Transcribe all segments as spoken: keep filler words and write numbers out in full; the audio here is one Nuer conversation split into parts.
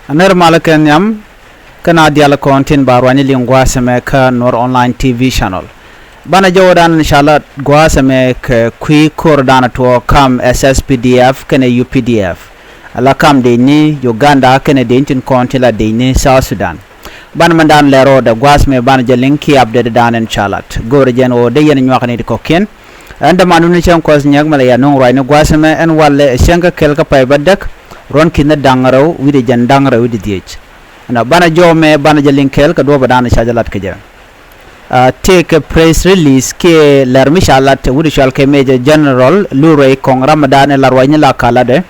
Anɛr malä kɛ nhiam kä na dial kɔn tin ba ruany liŋ gua̱a̱th ɛmɛ kä Nuɔr Online T V channel. Banɛ jɔwdan in ca lat gua̱a̱th ɛmɛ kɛ kui̱ ko̱rdan tuɔɔk kam S S P D F kɛnɛ U P D F. Ala kam dec ni Uganda kɛnɛ dec tin kɔn tin la dec ni South Sudan. Banɛ mɛn dan lɛr rɔɔdɛ gua̱a̱th ɛmɛ banɛ jɛ liŋ kiɛ update dan in ca lat. Go̱o̱rɛ jɛn ɣöö dee yɛn nyuak ni ti kɔ̱kiɛn. Ɛn dämandu ni cäŋ kuɔth nyäk mɛ la ya nuŋ ruacni gua̱a̱th ɛmɛ ɛn walɛ ɛ cäŋ kä kɛl kä pay bä däk. Ruɔ̱n ki̱n ni da̱ŋ rɛw wi̱cdɛ jɛn da̱ŋ rɛw wi̱cdɛ dhiec. Ɛnɔ banɛ jɔw mɛ banɛ jɛ liŋ kɛl kɛ duɔ̱ɔ̱p ɛ da̱a̱n ca jɛ lat kɛ jɛ. Tëëkɛ press release kiɛ lɛr mi ca lat wi̱cdɛ cɔal kɛ Major General Lurey Kɔŋ ram ɛ da̱a̱n ɛ la ruacni la ka latdɛ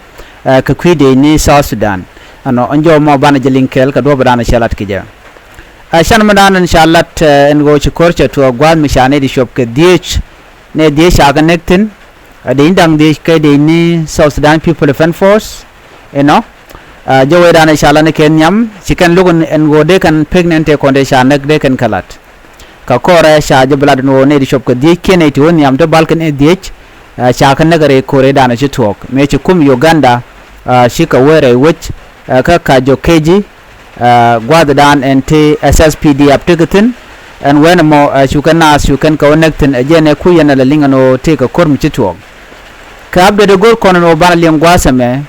kɛ kui̱dɛ ni South Sudan. Ɛnɔ ɛn jɔw mɔ banɛ jɛ liŋ kɛl kɛ duɔ̱ɔ̱p ɛ da̱a̱n ca lat kɛ jɛ. Ɛ can mɛ da̱a̱n ɛn ca lat ɛn ɣöö ci ko̱r cɛ tuɔɔk gua̱a̱th mi ca nɛy ti cuɔp kɛ dhiec. Nɛy dhiec ca kɛ näk thi̱n. Ɛ dec ni da̱ŋ dhiec kɛ dec ni South Sudan People Defense Force. Inɔ jɛ wee da̱a̱n ɛ ca lat ni kɛ nhiam ci kɛn lo̱k ɛn ɣöö dee kɛn pek nɛn tëë kɔn tëë ca näk dee kɛn kɛ lat. Kɛ kɔrɛ ca jɛ bi lat ɛn ɣöö nɛy ti cuɔp kɛ dhiec kiɛn nɛy ti wä nhiam te bal kɛn ɛ dhiec. Ca kɛ näk rɛy ko̱r ëëdan ci tuɔɔk mëë ci kum Uganda. Ci kɛ wee rɛy wec kä Kajo Keji. Gua̱a̱thdan ɛn ti S S P D F tekɛ thi̱n. Ɛn wen ɛmɔ cu kɛn naath cu kɛn kɛ wä näk thi̱n ɛ jɛn ɛ kui̱ yɛn ɛ la liŋ ɛn ɣöö tëëkɛ ko̱r mi ci tuɔɔk. Kɛ update ɛ go̱r kɔn ɛn ɣöö banɛ liŋ gua̱a̱th ɛmɛ.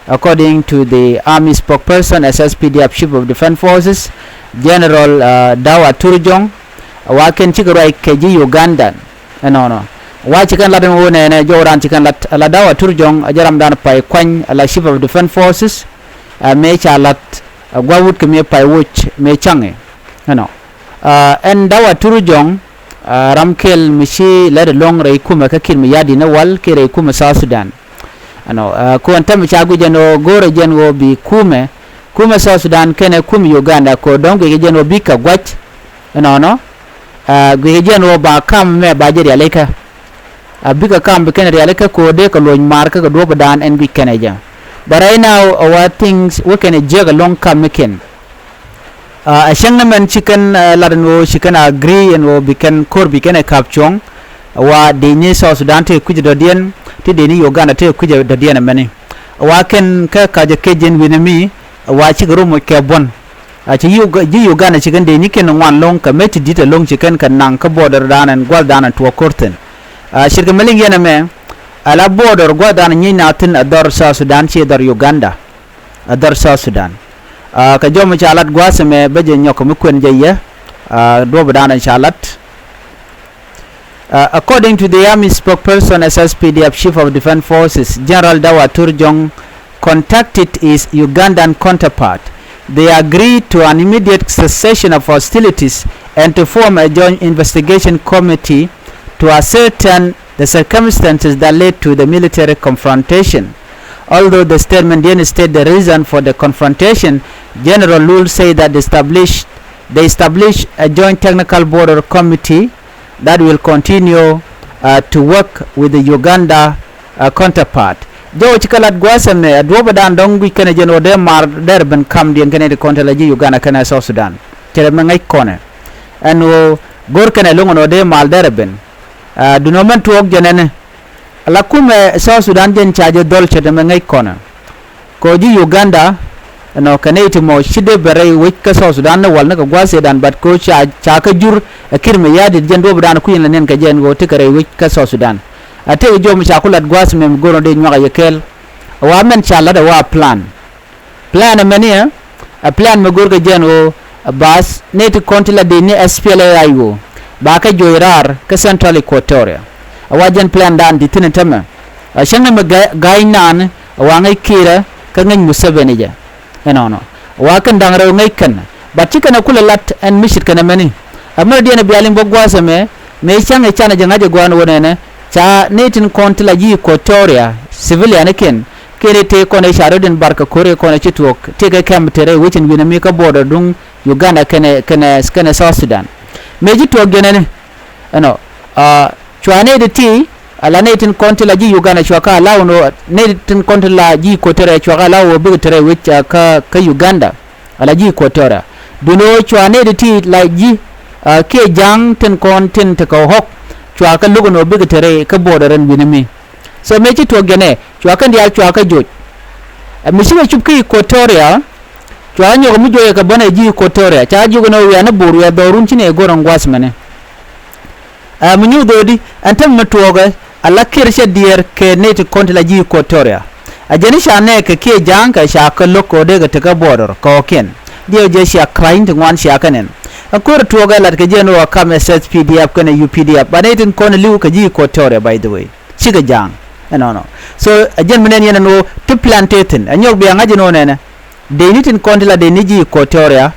According to the army spokesperson, S S P D F Chief of Defense Forces, General Dawa Turjong, wa kɛn cikɛ ruac kɛ ji̱ Uganda. Ɛnɔnɔ wa ci kɛn lat ɛn ɣöö nɛɛnɛ jɔw raan ci kɛn lat ala Dawa Turjong a jɛ ramdan pay kuany ala Chief of Defense Forces. Mëë ca lat gua̱wut kɛ mëë pay woc mëë caŋɛ. Ɛnɔ ɛn Dawa Turjong ram kɛl mi ci lɛt ɛlɔ̱ŋ rɛy kumɛ kä Kiir Mayardit ni wal kiɛ rɛy kumɛ South Sudan. Ɛnɔ kuɔn tɛmɛ ca guic ɛn ɣöö go̱o̱rɛ jɛn ɣöö bi kumɛ kumɛ South Sudan kɛnɛ kumɛ Uganda kɛ ɣöö dɔ̱ŋ guic kɛ jɛn ɣöö bikɛ gua̱c. Ɛnɔnɔ guic kɛ jɛn ɣöö ba kam mɛ ba jɛ rialikä. A bikɛ kam bi kɛnɛ rialikä kɛ ɣöö dee kɛ luɔ̱c maar kä kɛ duɔ̱ɔ̱pdan ɛn guic kɛnɛ jɛ. But right now our things wä kɛnɛ jiäk ɛlɔ̱ŋ kam mi kɛn. Ɛ cäŋ ni mɛn ci kɛn lat ɛn ɣöö ci kɛn agree ɛn ɣöö bi kɛn ko̱r bi kɛn ɛ ka̱p cuɔ̱ŋ. Wa dec ni South Sudan tëë kui̱c dɔ̱diɛn ti dec ni Uganda tëë kui̱c dɔ̱diɛn ɛmɛni. Wa kɛn kä ka̱c ɛ kec jɛn wi̱n ɛmi wa cikɛ rom moc kɛ buɔ̱n. A ci ji̱ Uganda ci kɛn dec ni kɛn ŋuan lo̱ŋ kɛ mec ti di̱t ɛlɔ̱ŋ ci kɛn kɛ naŋ kä border dan ɛn gua̱thdan ɛn tuɔɔk ko̱r thi̱n. A ce̱tkɛ mɛ liŋ yɛn ɛmɛ ala border gua̱thdan ɛ nyiec na thi̱n ɛ dhɔr South Sudan ci dhɔr Uganda. Ɛ dhɔr South Sudan. Kɛ jɔm ca lat gua̱a̱th ɛmɛ bä jɛ nyɔk mi kuën jɛ yɛ duɔ̱ɔ̱pdan ca lat. According to the army spokesperson, S S P D F Chief of Defense Forces, General Dawa Turjong contacted his Ugandan counterpart. They agreed to an immediate cessation of hostilities and to form a joint investigation committee to ascertain the circumstances that led to the military confrontation. Although the statement didn't state the reason for the confrontation, General Lul said that the established, they established a joint technical border committee that will continue uh, to work with the Uganda uh, counterpart. Jɔwä ci kä lat gua̱a̱th ɛmɛ ɛ duɔ̱ɔ̱pdan dɔ̱ŋ guic kɛnɛ jɛn ɣöö dee maar dɛr ben kamdiɛn kɛnɛ ti kɔn te la ji̱ Uganda kɛnɛ South Sudan. Cɛ rɛ mɛ ŋäc kɔnɛ ɛn ɣöö go̱r kɛnɛ lo̱ŋ ɛn ɣöö dee maar dɛr ben. Dunɔ mɛn tuɔɔk jɛnɛni. Ala kumɛ South Sudan jɛn ca jɛ dhɔl ce̱t ɛmɛ ŋäc kɔnɛ. Kɛ ɣöö ji̱ Uganda ɛnɔ kɛ nɛy ti mɔ ci dee ben rɛy wec kä South Sudan ni wal ni kɛ gua̱a̱th ëëdan, but kɛ ɣöö ca ca kä jur ɛ Kiir Mayardit jɛn duɔ̱ɔ̱pdan kui̱n la niɛn kɛ jɛ ɛn ɣöö tekɛ rɛy wec kä South Sudan. A tëëkɛ jɔm ca ku lat gua̱a̱th mɛm go̱r ɛn ɣöö dee nyuak ɛ yɛ kɛɛl. Ɛ wa mɛn ca lat ɛ wa plan. Plan ɛmɛni ɛ plan mi go̱rkɛ jɛn ɣöö bath nɛy ti kɔn ti la dec ni S P L A I O ba kɛ juɔc raar kä Central Equatoria. A wa jɛn plandan ti thi̱n ɛ tämɛ. A cäŋ ni mi ga̱a̱c naan a wa ŋäc Kiirä kä ŋäc Museveni jɛ. Ɛnɔnɔ a wa kɛn da̱ŋ rɛw ŋäc kɛn. But ci kɛn a kulɛ lat ɛn mi ce̱tkɛ nɛmɛni. Ɛ mɛn diɛn a bia liŋ bä gua̱a̱th ɛmɛ mëë cäŋ ɛ canɛ jɛ ŋa̱c ɛ gua̱a̱n wä nɛnɛ. Ca nɛy tin kɔn ti la ji̱ Equatoria civilian kɛn kɛn i̱ tëë kɔn i̱ ca rɔ̱diɛn bar kɛ ko̱r i̱ kɔn i̱ ci tuɔɔk tëëkɛ kɛm te rɛy wecin wi̱nɛ mi kä border duŋ Uganda kɛnɛ kɛnɛ kɛnɛ South Sudan. Mëë ji̱ tuɔɔk jɛnɛni ɛnɔ cua nɛy ti ti ala nɛy tin kɔn ti la ji̱ Uganda cua kä allow nɔ nɛy tin kɔn ti la ji̱ Equatoria cua kä allow wä bikɛ te rɛy wec kä kä Uganda. Ala ji̱ Equatoria. Duundɛ ɣöö cua nɛy ti ti la ji̱ kiɛ ja̱a̱ŋ tin kɔn tin tekɛ ɣɔ̱k cua kä lo̱k ɛn ɣöö bikɛ te rɛy kä border ɛn wi̱nɛ mi. So mëë ci tuɔɔk jɛnɛ cua kɛn diaal cua kä joc. Ɛ mi cikɛ cup kä Equatoria. Cua nyɔk mi juɔyɛ kɛ bänɛ ji̱ Equatoria ca jiök ɛn ɣöö wiaa ni bo̱o̱r wiaa dhɔrun ci nɛ go̱r ɛn gua̱th mɛnɛ. Ɛ mi nyuuth ɣöödi ɛn täämɛ mi tuɔɔkɛ ala Kiir cɛ diɛɛr kɛ nɛy ti kɔn ti la ji̱ Equatoria. Ɛ jɛn i̱ ca nɛɛkɛ kiɛ ja̱a̱ŋ kɛ ca kɛ lo̱k kɛ ɣöö dee kɛ tekä border kɔɔkiɛn. Diɛw jɛ cia kura̱ny ti ŋuan cia kɛ nɛn. Ɛ ko̱r tuɔɔkɛ lat kɛ jɛ ɛn ɣöö a kam ɛ S S P D F kɛnɛ U P D F ba nɛy tin kɔn li̱w kɛ ji̱ Equatoria, by the way. Cikɛ ja̱a̱ŋ ɛnɔnɔ. So ɛ jɛn mi nɛn yɛn ɛn ɣöö ti plan tëë thi̱n ɛ nyɔk bia ŋa̱c ɛn ɣöö nɛnɛ. Dee ni tin kɔn ti la dee ni ji̱ Equatoria,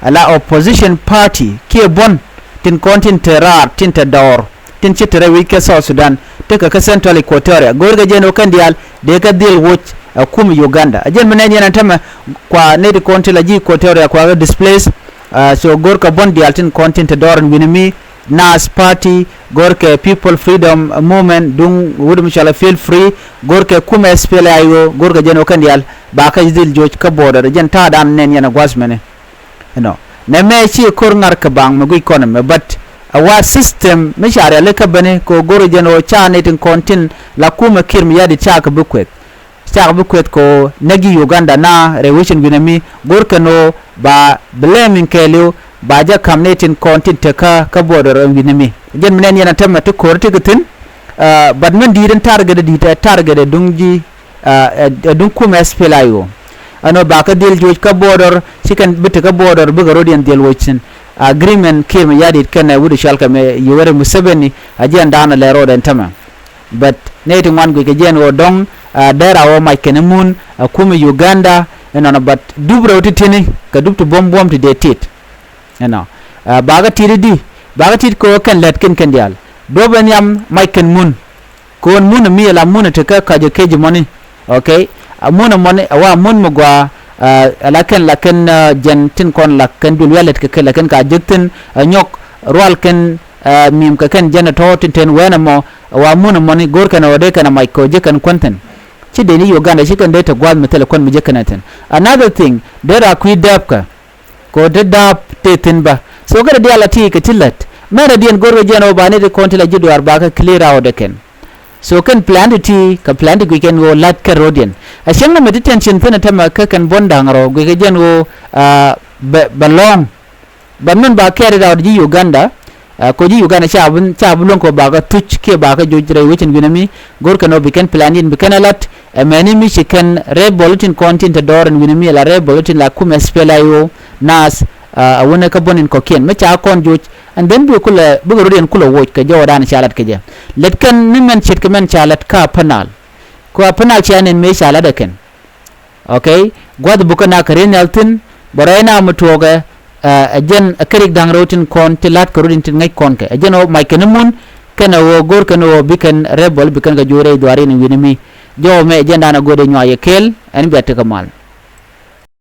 ala opposition party kiɛ buɔ̱n tin kɔn tin te raar tin te dɔɔr tin ci te rɛy wi̱c kɛ South Sudan, tekɛ kä Central Equatoria. Go̱o̱rkɛ jɛn ɣöö kɛn diaal dee kɛ dhil woc ɛ kum Uganda. Ɛ jɛn mi nɛn yɛn ɛn täämɛ kua nɛy ti kɔn ti la ji̱ Equatoria kua kɛ displace. Ɛ, so go̱o̱rkɛ buɔ̱n diaal tin kɔn tin te dɔɔr ɛn wi̱ni mi, Naath Party, go̱o̱rkɛ People Freedom Movement, duŋ wut mi cɔal ɛ Feel Free, go̱o̱rkɛ kum S P L A I O, go̱o̱rkɛ jɛn ɣöö kɛn diaal ba kɛ dhil joc kä border. Jɛn ta̱a̱dan nɛn yɛn ɛ gua̱th mɛnɛ. Ɛnɔ nɛ mɛ ci ko̱r ŋa̱r kɛ baŋ mi guic kɔn ɛmɛ, but ɛ wa system mi ca riali kä beni kɛ ɣöö go̱o̱rkɛ jɛn ɣöö ca nɛy tin kɔn tin la kumɛ Kiir mi ya̱di cakɛ bi kueth. Cakɛ bi kueth kɛ ɣöö näk ji̱ Uganda na rɛy wecin wi̱nɛ mi go̱o̱rkɛ ɛn ɣöö ba blaming kɛɛliw ba jɛ ka̱m nɛy tin kɔn tin tekä kä border ɛn wi̱nɛ mi. Jɛn mi nɛn yɛn a täämɛ ti ko̱r ti kɛ thi̱n. Ɛ, but min di̱i̱t ɛn target ɛ di̱i̱t ɛ target ɛ duŋ ji̱, ɛ, ɛ, ɛ duŋ kumɛ S P L A I O. Ɛn ɣöö ba kɛ dhil joc kä border ci kɛn bi tekä border bikɛ ro̱diɛn dhil woc thi̱n. Agreement Kiir mi ya̱di̱t kɛnɛ wut cɔalkɛ mɛ Yoweri Museveni a jiɛn da̱a̱n ɛ lɛ ro̱d ɛn täämɛ. But nɛy ti ŋuan guic kɛ jɛn ɣöö dɔ̱ŋ, ɛ, dee ra ɣöö mac kɛn imun ɛ kumɛ Uganda ɛnɔnɔ, but dup rɛw ti ti̱ni kɛ dup ti buɔ̱m buɔ̱m ti dee tit. Ɛnɔ, ɛ, bakɛ tit i̱di bakɛ tit kɛ ɣöö kɛn lät kɛn kɛn diaal duɔ̱p ɛn nhiam mac kɛn mun. Kɛ ɣöö mun mi ala mun ti kä ka̱c ɛ kec mɔni. Okay. A mun mɔni ɛ wa mun mi gɔaa, ɛ, ala kɛn la kɛn, ɛ, jɛn tin kɔn la kɛn duël wi̱i̱ a lät kɛ kɛ la kɛn ka jek thi̱n ɛ nyɔk rual kɛn, ɛ, mi̱i̱m kɛ kɛn jɛn ɛ tɔ̱ tin ten wɛn ɛmɔ. Ɛ wa mun mɔni go̱o̱r kɛn ɛ ɣöö dee kɛn ɛ mac kɛ ɣöö jek kɛn kuän thi̱n. Ci dee ni Uganda ci kɛn dee te gua̱a̱th mi thilɛ kuän mi jek kɛn ɛ thi̱n. Another thing, dee ra kui̱ dääpkä kɛ ɣöö dee da̱a̱p tëë thi̱n bä. So kɛ rɛ diaal a ti kɛ ti lät mɛn rɛ diɛn go̱r kɛ jɛn ɣöö ba ni ti kɔn ti la ji̱ duaar ba kɛ clear out ɛ kɛn. So kɛn plan ti ti kɛ plan ti guic kɛn ɣöö la̱t kɛ ro̱diɛn. A cäŋ ni mɛ ti tɛn cin thi̱n ɛ tämɛ kä kɛn buɔ̱n da̱ŋ rɔ guic kɛ jɛn ɣöö, aa, bɛ, bɛ lɔ̱ŋ. But min ba carry out ji̱ Uganda, aa, kɛ ji̱ Uganda ca bi, ca bi luäŋ kɛ ɣöö ba kɛ thuc kiɛ ba kɛ joc rɛy wecin wi̱nɛ mi. Go̱r kɛn ɣöö bi kɛn plan in bi kɛn ɛ la̱t. Ɛ mɛni mi ci kɛn rebel tin kɔn tin te dɔɔr in wi̱ni mi la rebel tin la kumɛ S P L A I O, Naath, aa, a wunɛ kä buɔ̱n in kɔ̱kiɛn mi ca kɔn joc. And then bi kulɛ bikɛ rot yɛn kulɛ woc kɛ jɔwdan ca lat kɛ jɛ. Lɛt kɛn ni mɛn ce̱tkɛ mɛn ca lat kä Upper Nile. Kɛ Upper Nile cia nɛn mëë ca lat ɛ kɛn. Okay. Gua̱th bukɛ nak kɛ ri nhial thi̱n bɛ rɔy na mi tuɔɔkɛ. Ɛ, ɛ jɛn ɛ kɛ rik da̱ŋ rɛw tin kɔn ti la̱t kɛ rot in tin ŋäc kɔn kɛ. Ɛ jɛn ɣöö mac kɛn imun kɛn ɛ ɣöö go̱r kɛn ɣöö bi kɛn rebel bi kɛn kɛ jo̱o̱c rɛy dhuaar in wi̱ni mi. Jɔw mɛ ɛ jɛn da̱a̱n ɛ go̱o̱r dee nyuac ɛ kɛɛl ɛn bia tekɛ mal.